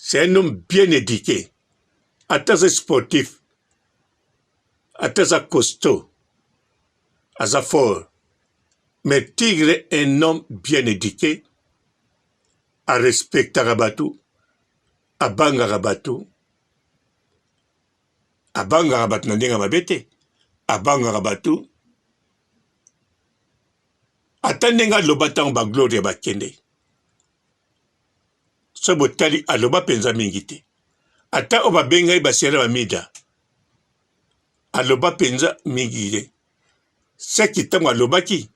C'est un homme bien eduque. Ata aza sportif, ata aza costaud, aza fort. Mais Tigre est un homme bien eduque, a respectaka batu, abangaka batu, abangaka batu na ndenge ya mabe te, abangaka batu ata ndenge aloba ntango ba Gloria bakende soki botali aloba mpenza mingi te ata oyo babengaki basere bamida aloba mpenza mingi te seki ntango alobaki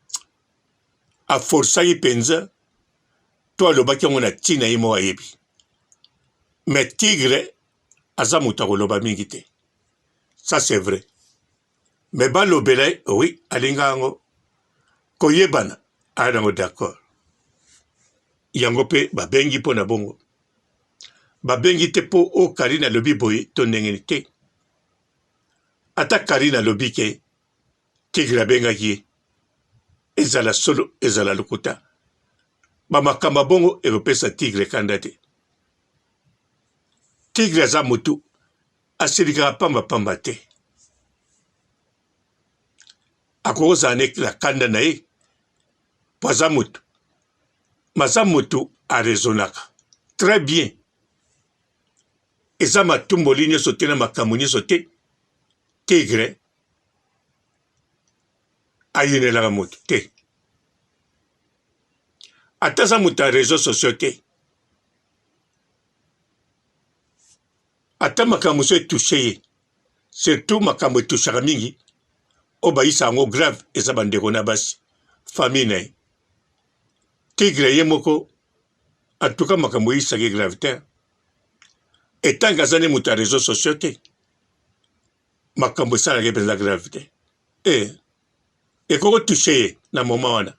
aforsaki mpenza to alobaki yango na ntina ye moko ayebi mais tigre aza moto akoloba mingi te ça c'est vrai mais balobela ye oui alinga yango koyebana aya nango d'accord yango mpe babengi mpo na bongo babengi te mpo o Karine alobi boye to ndenge nini te ata Karine alobi ke Tigre abengaki ye ezala solo ezala lokuta bamakambo ya bongo ekopesa Tigre kanda te Tigre aza motu asilikaka pamba pamba te akoki kozala na kanda na ye mpo aza motu maza motu araisonnaka très bien eza matumboli nyonso te na makambo nyonso te tigre ayinelaka motu te ata aza moto ya réseau sociaux te ata makambo mosusu etouche ye surtout makambo etouchaka mingi oyo bayisa yango grave eza bandeko na basi famille na ye tigre ye moko atuka makambo eyisaki grave te etanke aza nde moto ya réseau sociaux te makambo esalaki mpenza grave te e ekoki kotouche ye na moment wana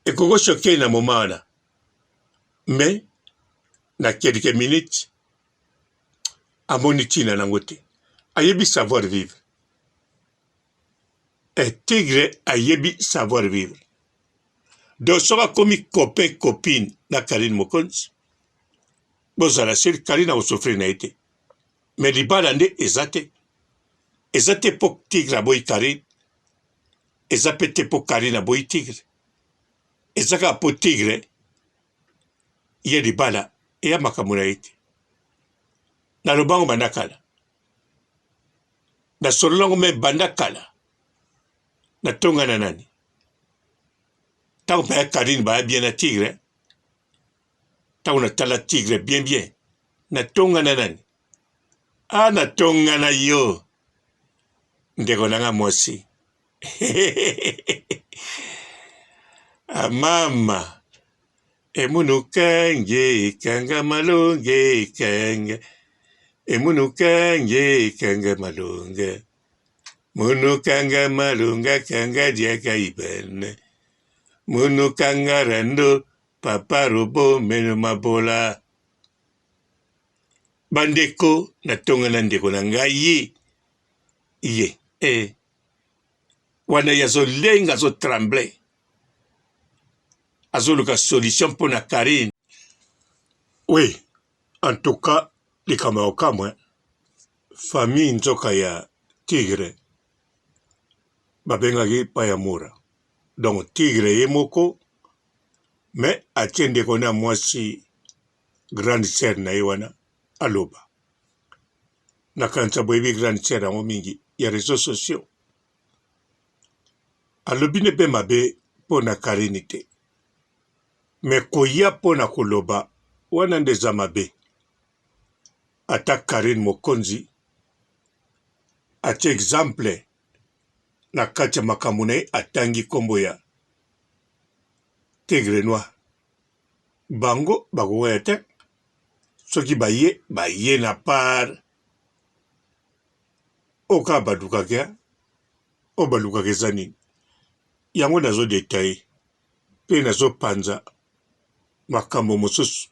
ekoki kochoke ye na moment wana mais na quelques minutes amoni ntina nango te ayebi savoir vivre e tigre ayebi savoir vivre donc soki akomi copain copine na Karine Mokonzi bozala sur Karine akosouffrir na ye te mais libala nde eza te eza te mpo tigre aboyi Karine eza mpe te mpo Karine aboyi tigre eza kaka mpo tigre ye libala eya makambo na ye te naloba yango banda kala nasolola yango me banda kala natonga na nani ntango mpe ya Karine baya bien na tigre ntango natala tigre bien bien natonga na nani a natonga na yo ndeko na nga mwasi ah, mama emunukange kanga malonge kanga emunukange kanga malonga munukanga malonga kanga diaka ibene munukanga rando papa robo meno mabola bandeko natonga na ndeko na ngai ye eh. wana ye azolenga azotremble azoluka solution mpo na Karine. Oui, en tout cas likambo ya kokamwa famille nzoka ya Tigre babengaki pa ya Mura donc Tigre ye moko mais atie ndeko na mwasi grande sœur na ye wana aloba nakanisa boyebi grande sœur yango mingi ya réseaux sociaux Alobi ne pe mabe pona Carine te mais koya pona koloba wana nde eza mabe ata Carine mokonzi atie exemple na kati ya makambo na ye atangi kombo ya Tigre Noir bango bakoya te soki baye baye na part oyo kaka balukaka oyo balukaka eza nini yango nazo detaille pe nazo panza makambo mosusu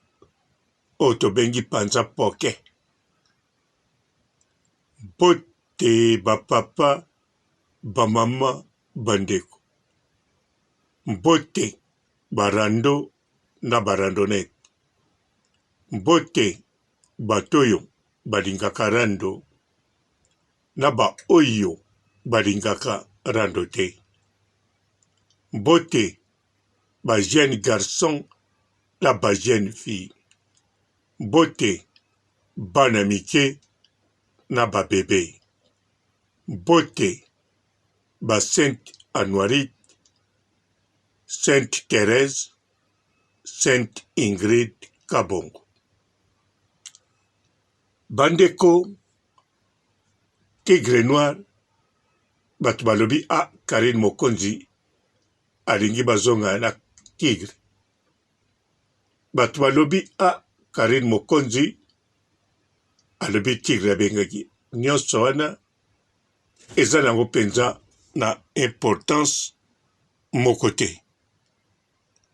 oyo tobengi panza poke mbote ba papa ba mama ba ndeko mbote ba rando na ba randonnette mbote. Bato oyo balingaka rando na ba oyo balingaka rando te. Mbote ba jeunes garçons na ba jeunes filles. Mbote bana mike na ba bebes. Mbote ba Sainte Anuarite, Sainte Therèse, Sainte Ingrid Kabongo. Bandeko Tigre Noir bato balobi ah Carine Mokonzi alingi bazonga na Tigre. Bato balobi ah Carine Mokonzi alobi Tigre abengaki. Nyonso wana eza nango mpenza na importance moko te.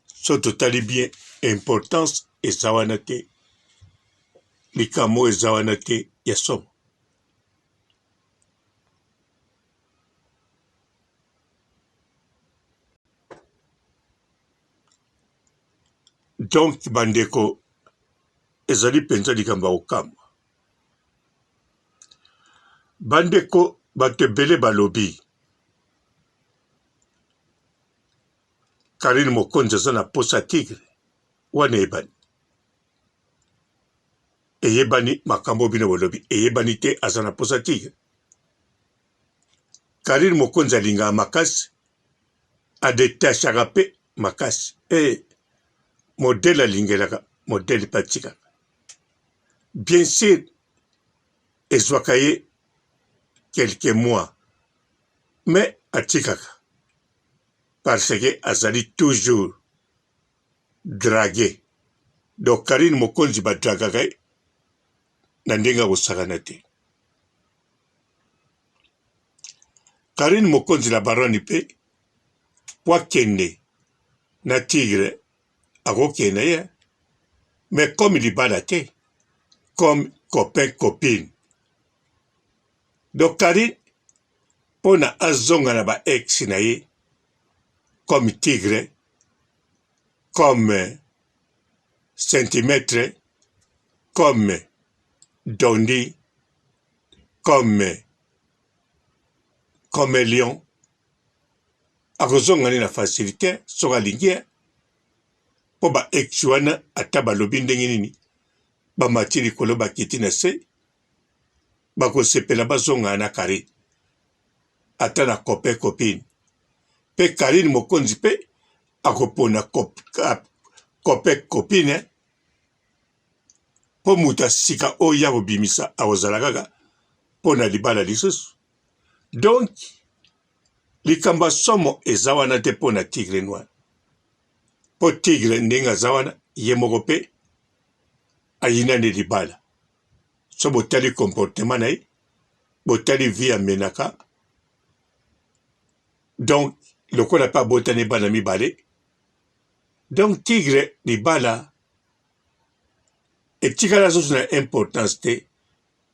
Soki totali bien importance eza wana te, likambo oyo eza wana te ya somo. Donc bandeko ezali mpenza likambo ya kokamwa. Bandeko bato ebele balobi Carine Mokonzi aza na posa ya tigre wana eyebani eyebani makambo bino bolobi eyebani te aza na posa tigre Carine Mokonzi alingaka makasi adetachaka pe makasi e modele alingelaka modele pe atikaka bien sur ezwaka ye quelques mois mais atikaka parce que azali toujours drague donc Carine Mokonzi ba dragaka ye na ndenge ya kosakana te. Carine Mokonzi la baronne pe po akende na Tigre akokende na ye mais comme libala te comme copain copine donc Carine pona azonga na ba ex na ye comme tigre comme centimètre comme dondi comme comme lion akozonga nde na facilité soki alingi ye mpo ba ex wana ata balobi ndenge nini bamati likolo bakiti na se bakosepela bazonga na Carine ata na copain copine pe Carine mokonzi pe akopona copain copine po moto ya sika oyo ya kobimisa akozala kaka mpo na libala lisusu donc likambo ya somo eza wana te mpo na tigre noir mpo tigre ndenge aza wana ye moko mpe ayina nde libala So botali comportement na ye, botali vie amenaka, donc lokola pe abotani bana mibale, donc tigre libala etikala lisusu na importance te,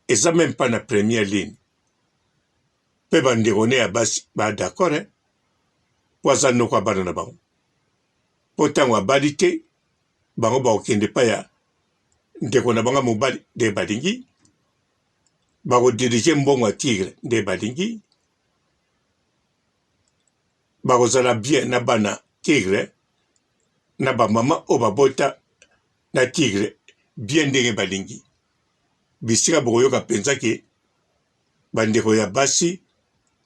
eza meme pas na première ligne. Pe ba ndeko ne ya basi ba d'accord hein, po aza noko ya bana na bango. Po tango abali te, bango bakokende epai ya ndeko na bango ya mobali nde balingi, bakodirige mbongo ya tigre nde balingi, bakozala bien na bana tigre na bamama oyo babota na tigre bien ndenge balingi. Bisika bokoyoka mpenza ke bandeko ya basi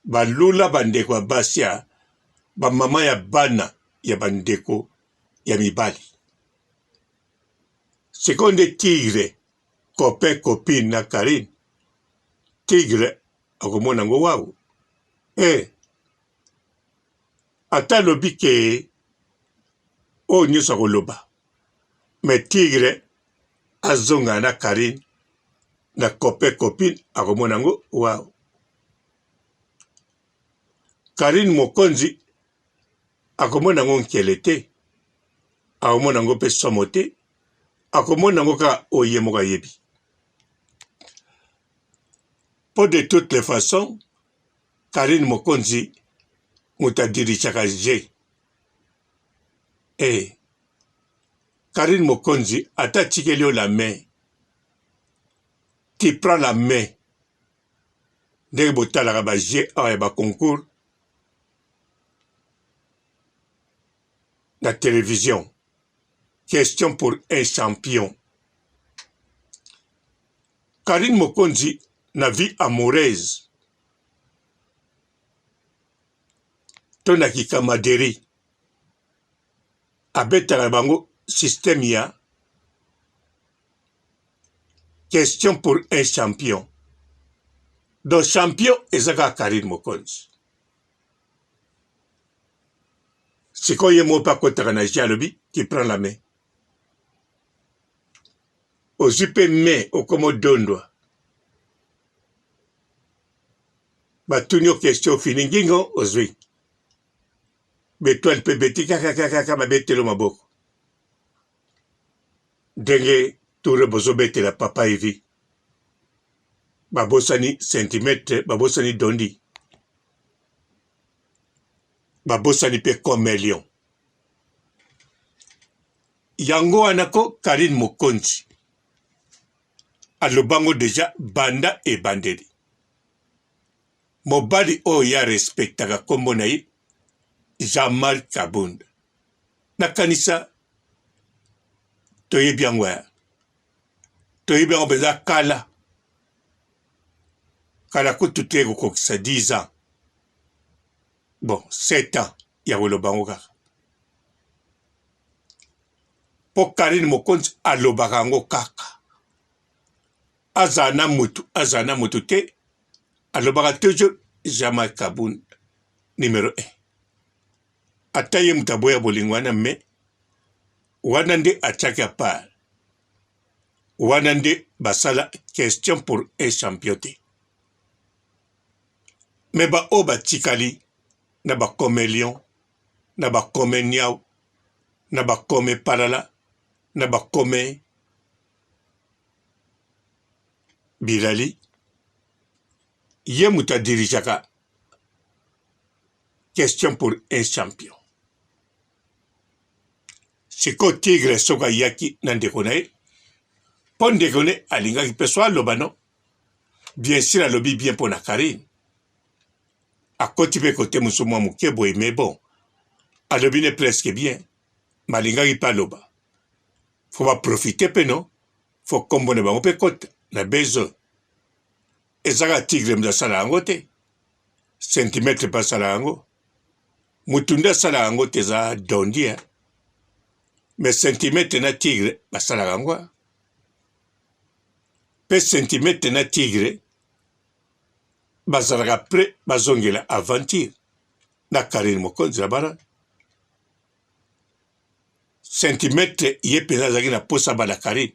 balula bandeko ya basi ya bamama ya bana ya bandeko ya mibali. Sikoyo nde tigre copain copine na Carine tigre akomona ngo wawu eh ata alobi ke oyo nyonso akoloba mais tigre azonga na Carine na copain copine akomona ngo wawu Carine Mokonzi akomona yango nkele te, akomona yango mpe somo te, akomona yango kaka oyo ye moko ayebi. Mpo de toutes les façons, Carine Mokonzi moto adirigeaka jeu. Eh, Carine Mokonzi ata atikeli yo la main, Tu prends la main ndenge botalaka ba jeux awa ya ba concours na television question pour un champion Carine Mokonzi na vie amoureuse to na kikamaderi abetaka bango système ya question pour un champion donc champion eza kaka Carine Mokonzi sikoyo ye moko mpe akotaka na jeu alobi tu prends la main ozwi mpe main okoma odondwa batuni yo question ofini ngingo ozwi betoile mpe beti kakakakaka babetelo maboko ndenge toure bozobetela papa evi babosani centimetre babosani dondi babosani mpe comelion yango wana ko karine mokonzi alobango deja banda ebandeli mobali oyo ye arespectaka nkombo na ye Jean-Marc Kabund. Nakanisa toyebi yango ya toyebi yango mpenza kala kala kutu te kokokisa 10 ans bon 7 ans ya koloba yango kaka mpo Karine Mokonzi alobaka yango kaka azala na mutu azala na mutu te alobaka toujours Jean-Marc Kabund numero 1 ata ye moto aboya bolingo wana me wana nde atiaki apart wana nde basala question pour un champion te me baoyo batikali na bacomelion na bacome niau na bacome palala na bacome Bilali ye moto adirigeaka question pour un champion. Sikoyo Tigre soki ayaki na ndeko na ye mpo ndeko ne alingaki mpe so aloba no bien sûr alobi bien mpo na Carine akoti mpe kote mosusu mwa moke boye mais bon alobi ne presque bien malingaki mpe aloba fo ba profiter mpe no fo kombo na bango mpe kota na besoin eza kaka tigre moto asala yango te centimetre mpe asala yango motu nde asala yango te eza dondi eh. mais centimetre na tigre basalaka yango mpe centimetre na tigre bazalaka pre bazongela aventure na karine mokonzi na bana centimetre ye mpenza azalaki na mposa abala Karine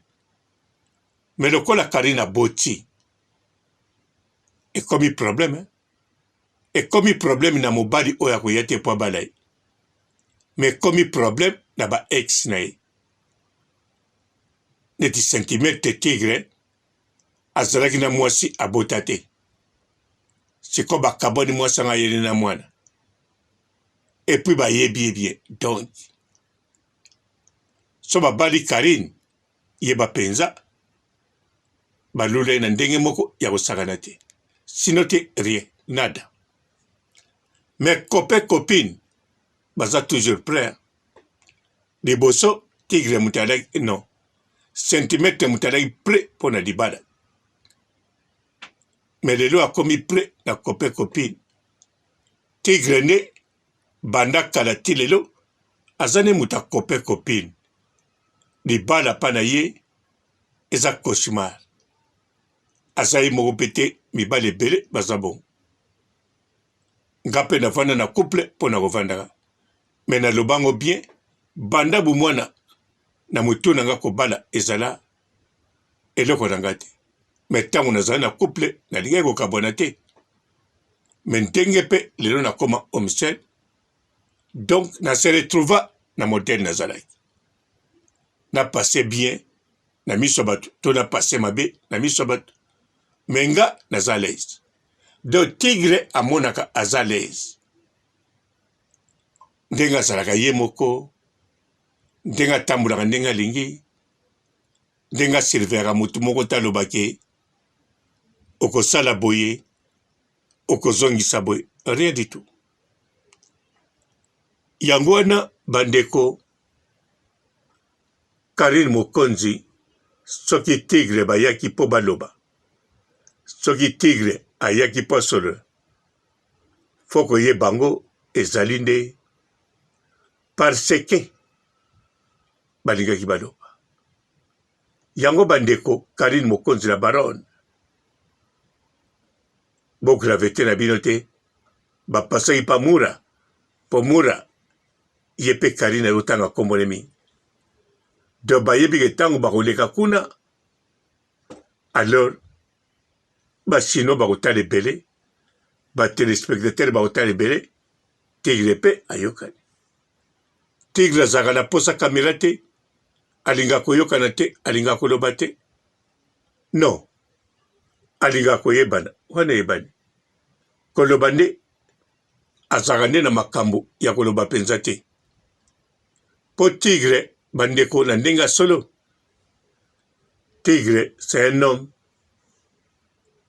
me lokola Karine aboti ekomi problème ekomi problème na mobali oyo akoya te mpo abala ye me ekomi problème na ba ex na ye neti centimetre tigre azalaki na mwasi abota te sikoyo bakabwani mwasi yango ayeli na mwana epuis bayebi ye bien donc so babali Carine yeba penza balula ye na ndenge moko ya kosakana te sino te rien nada mais copain copine baza toujours prêt liboso tigre moto alaki non centimetre moto alaki prêt mpo na libala mais lelo akomi prêt na copain copine Tigre nde banda kala ti lelo aza nde moto ya copain copine. Libala pa na ye eza cauchemar. Aza ye moko pe te mibali ebele baza bongo. Nga pe navanda na couple po na kovandaka mais naloba yango bien banda bomwana na mutu na nga kobala ezala eloko na nga te mais tango nazali na couple nalingaki kokabwana te mais ndenge pe lelo nakoma homme seul donc na se retrouva na modèle nazalaki na passe bien na miso ya bato to na passe mabe na miso ya bato mais nga naza l'aise donc tigre amonaka aza l'aise ndenge azalaka ye moko ndenge atambolaka ndenge alingi ndenge asurveillaka motu moko te aloba ke. Okosala boye, okozongisa boye, rien du tout. Yango wana bandeko, Carine Mokonzi soki Tigre bayaki mpo baloba, soki Tigre ayaki mpo asolola, fo koyeba yango ezali nde parce que balingaki baloba. Yango bandeko Carine Mokonzi la baronne bo gravete na bino te bapasaki pa Mura po Mura ye pe Carine ayotanga kombo ne mingi donc bayebi ke ntango bakoleka kuna alors ba chinois bakotala ebele ba telespectateurs bakotala ebele tigre pe ayokani Tigre azalaka na posa camera te, alingaka koyokana te, alingaka koloba te. Non, alingaka koyebana, wana eyebani. Koloba nde azalaka nde na makambo ya koloba mpenza te. Mpo tigre, bandeko, na ndenge ya solo, tigre c'est un homme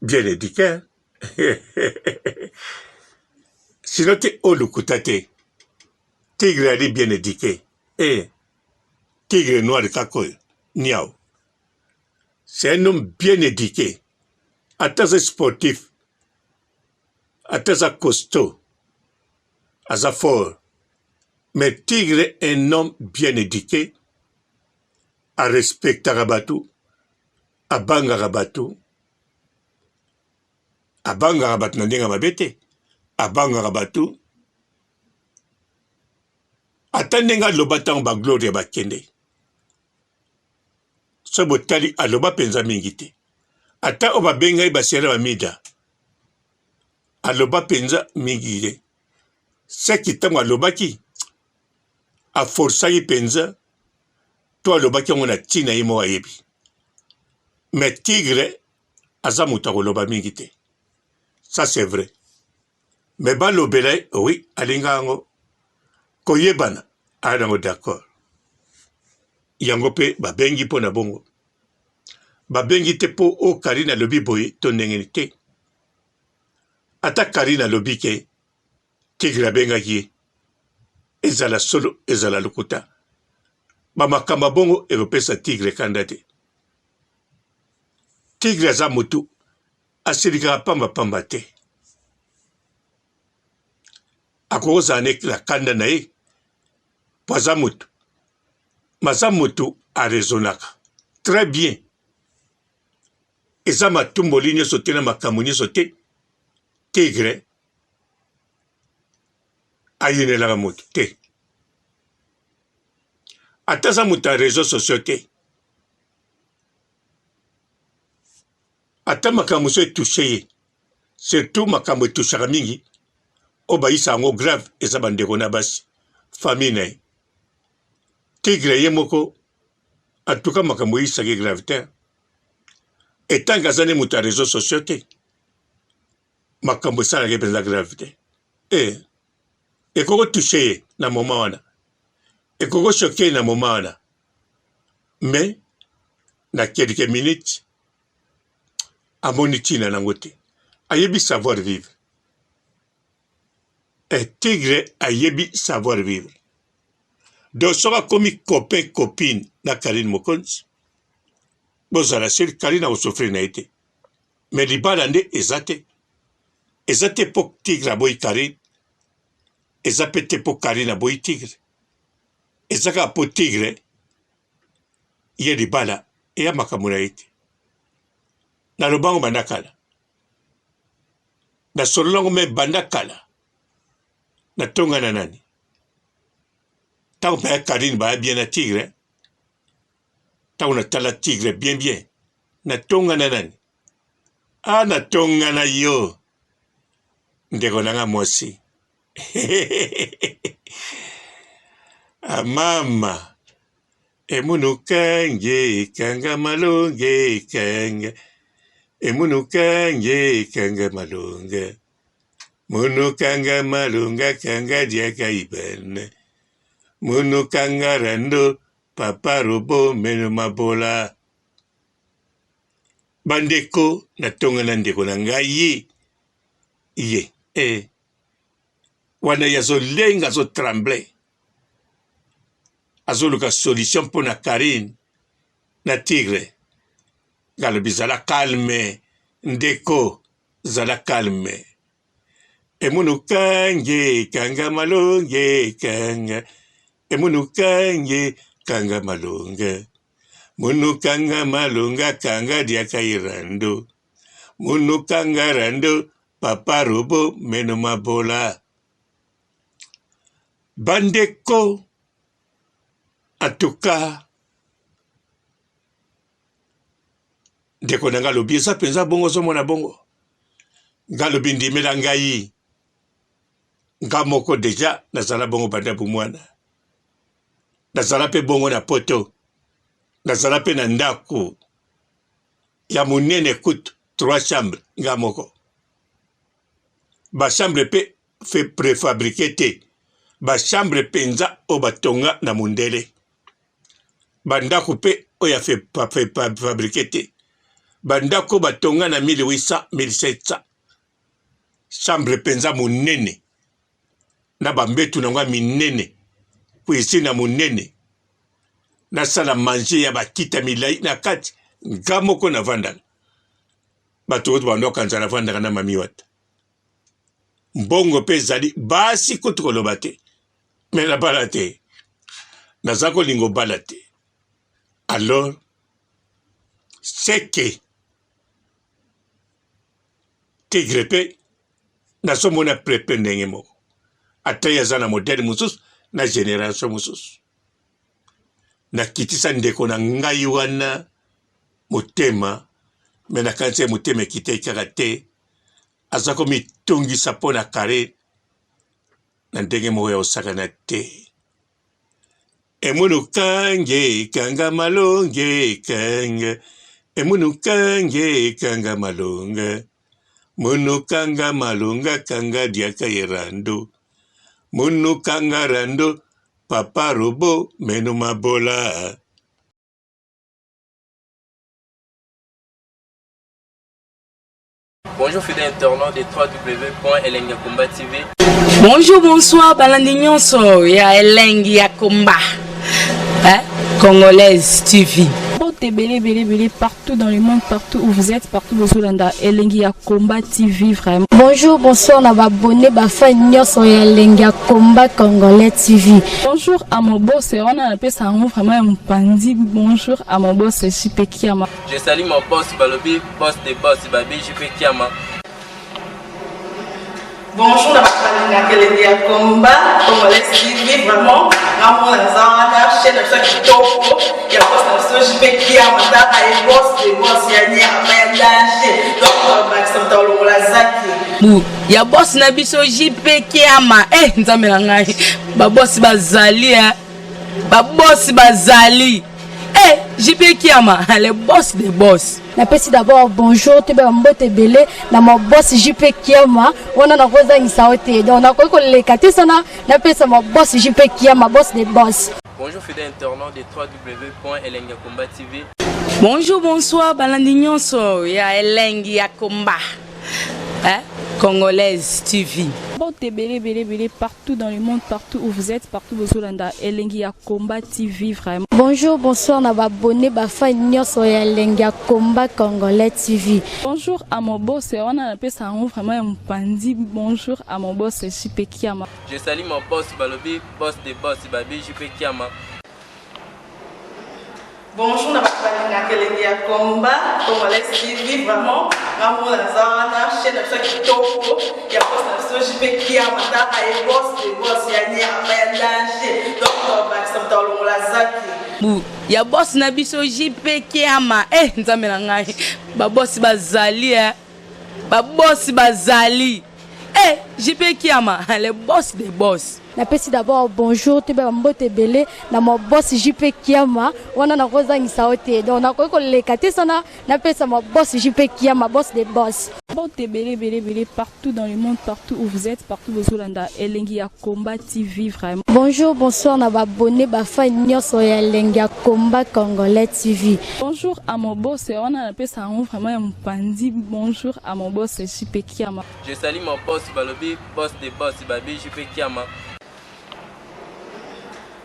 bien eduqué. Sinon te oyo lokuta te. Tigre ali bien eduqué. Eh, tigre noir kaka oyo, niao. C'est un homme bien eduqué. Ata aza sportif, ata aza costaud, aza fort. Mais tigre est un homme bien eduqué, a respectaka bato, abangaka bato, abangaka bato na ndenge ya mabe te, abangaka bato ata ndenge aloba ntango ba Gloria bakende, soki botali aloba mpenza mingi te, ata oyo babengaki basere bamida aloba mpenza mingi te. Seki ntango alobaki aforsaki mpenza to alobaki yango na ntina ye moko ayebi. Mais Tigre aza moto akoloba mingi te, ça c'est vrai. Mais balobela ye oui, alinga yango koyebana, aya nango d'accord. Yango mpe babengi mpo na bongo, babengi te mpo o Karine alobi boye to ndenge nini te. Ata Karine alobi ke Tigre abengaki ye, ezala solo ezala lokuta, ba makambo ya bongo ekopesa Tigre kanda te. Tigre aza mutu asilikaka pamba pamba te. Akoki kozala na kanda na ye po aza mutu, mais aza mutu a raisonnaka très bien. Eza matumboli nionso te na makambo nionso te Tigre ayinelaka moto te. Ata aza moto ya reseaux sociaux te. Ata makambo mosusu etouche ye, surtout makambo etouchaka mingi oyo bayisa yango grave eza bandeko na basi famille na ye. Tigre ye moko en tout cas makambo eyisaki grave te. Etanke aza nde moto ya reseaux sociaux te. Makambo esalaka ye mpenza grave te. Eh, ekoki kotouche ye na moment wana, ekoki kochoke ye na moment wana, mais na quelques minutes amoni ntina nango te. Ayebi savoir vivre. Eh, tigre ayebi savoir vivre. Donc soki akomi copain copine na Carine Mokonzi, bozala sur Carine akosouffrir na ye te. Mais libala nde eza te. Eza te po tigre aboyi Carine, eza pe te po Carine aboyi tigre. Eza kaka po tigre ye libala eya makambo na ye te. Naloba yango banda kala. Nasolola yango me banda kala. Natonga na nani? Ntango mpe Carine baya bien na tigre, ntango natala tigre bien bien, natonga na nani? Ah, natonga na yo ndeko na nga mwasi. Ah, mama emunukange kanga malonge kanga emunukange kanga malonga munukanga malonga kanga diaka ibene munukanga rando papa robo meno mabola. Bandeko natonga na ndeko na ngai ye eh. Wana ye azolenga azotremble azoluka solution mpo na Carine na Tigre. Nga alobi zala calme ndeko, zala calme. Emunu kange kanga malonge kanga emunu kange kanga malonga munu kanga malonga kanga diaka irando munu kanga rando papa robo meno mabola bandeko en tout cas ndeko na ngai alobi eza mpenza bongo ozomona bongo ngai alobi ndimela ngai nga moko deja nazala bongo banda bomwana nazala mpe bongo na poto nazala mpe na ndako ya monene kutu trois chambre nga moko bachambre mpe prefabrike te bachambre mpenza oyo batonga na mondele bandako mpe oyo ya fabrike te bandako oyo batonga na 1800 1700 chambre mpenza monene na bambetu na yango ya minene cuisine ya monene nasala manger ya bakita milai na kati nga moko navandaka bato oyo banda okanisa navandaka na mami wata mbongo mpe ezali basi kutu koloba te me nabala te naza kolinga obala te alors seke tigre mpe nazomona prepe ndenge moko ata ye aza na modele mosusu na generation mosusu nakitisa ndeko na ngai wana motema me nakanisi ye motema ekitaki kaka te aza komitungisa mpo na kare na ndenge moko ya kosakana te Emunu kange kanga malonge kanga Emunu kange kanga malonga Munu kanga malonga kanga diaka ye rando Munu kanga rando papa robo meno mabola. Bonjour fidèles internautes de www.elengiyakomba TV. Bonjour, bonsoir, balandi nyonso ya Elengi ya Komba. Hein? Congolaise TV. Mbote ebele ebele ebele partout dans le monde, partout où vous êtes, partout bozolanda Elengi ya Combat TV vraiment. Bonjour, bonsoir na ba abonné ba fan nyonso ya Elengi ya Combat Congolais TV. Bonjour à mon boss, wana napesa yango vraiment ya mopanzi. Bonjour à mon boss JP Kiama. Je salue mon boss balobi boss de boss babi JP Kiama. Bonjour na bato balingaka elengi ya combat congolais TV vraiment ngamona naza wana chaîne na biso ya kitoko ya boss na biso JP Kiama tata ye boss de boss ya nyama ya danger donc bakisa moto alongola zaki bu ya boss na biso JP Kiama eh nzambe na ngai ba boss bazali eh ba boss bazali Eh, JP Kiama, le boss des boss. Napesi d'abord bonjour toyeba mbote ebele na ma boss JP Kiama wana nakozangisa yo te donc nakoki koleka te sana napesa ma boss JP Kiama boss des boss. Bonjour fidèles internautes de www.elengiyakomba TV. Bonjour, bonsoir, balandi nyonso ya Elengi ya Komba. Hein? Congolaise TV. Mbote ebele ebele ebele partout dans le monde, partout où vous êtes, partout bozolanda Elengi ya Combat TV vraiment. Bonjour, bonsoir na ba abonné ba fan nyonso ya Elengi ya Combat Congolais TV. Bonjour à mon boss, wana napesa yango vraiment ya mopanzi. Bonjour à mon boss JP Kiama. Je salue mon boss balobi boss de boss babi JP Kiama. Bonjour na bato balingaka elengi ya combat congolais TV vraiment ngamona naza wana chaîne na biso ya kitoko ya boss na biso JP Kiama tata ye boss de boss ya nyama ya danger donc bakisa moto alongola zaki bu ya boss na biso JP Kiama eh nzambe na ngai ba boss bazali eh ba boss bazali eh JP Kiama le boss des boss. Napesi d'abord bonjour, toyeba bambote ebele na ma boss JP Kiama. Wana nakozangisa yo te, donc nakoki koleka te sana napesa ma boss JP Kiama, boss de boss. Mbote ebele ebele ebele partout dans le monde, partout où vous êtes, partout bozolanda Elengi ya Combat TV vraiment. Bonjour, bonsoir na baabonnés, bafans nyonso ya Elengi ya Combat Congolais TV. Bonjour à mon boss, wana napesa yango vraiment ya mopanzi. Bonjour à mon boss JP Kiama. Je salue mon boss, balobi boss de boss, babi JP Kiama.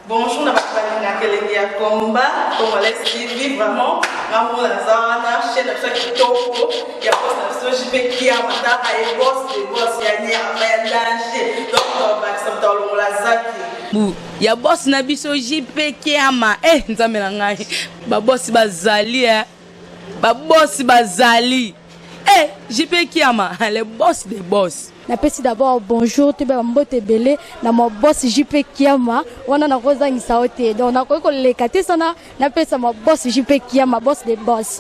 Bonjour na bato balingaka Elengi ya Combat Congolais TV. Vraiment, nga moko naza wana, chaîne na biso ya kitoko ya boss na biso JP Kiama. Taka ye, boss de boss ya nyama ya danger. Donc tobakisa moto alongola zaki. Bu ya boss na biso JP Kiama. E Nzambe na ngai, babosi bazali e, babosi bazali e, JP Kiama, le boss de boss. Napesi d'abord bonjour, toyeba bambote ebele na ma boss JP Kiama. Wana nakozangisa yo te, donc nakoki koleka te sana napesa ma boss JP Kiama, boss de boss.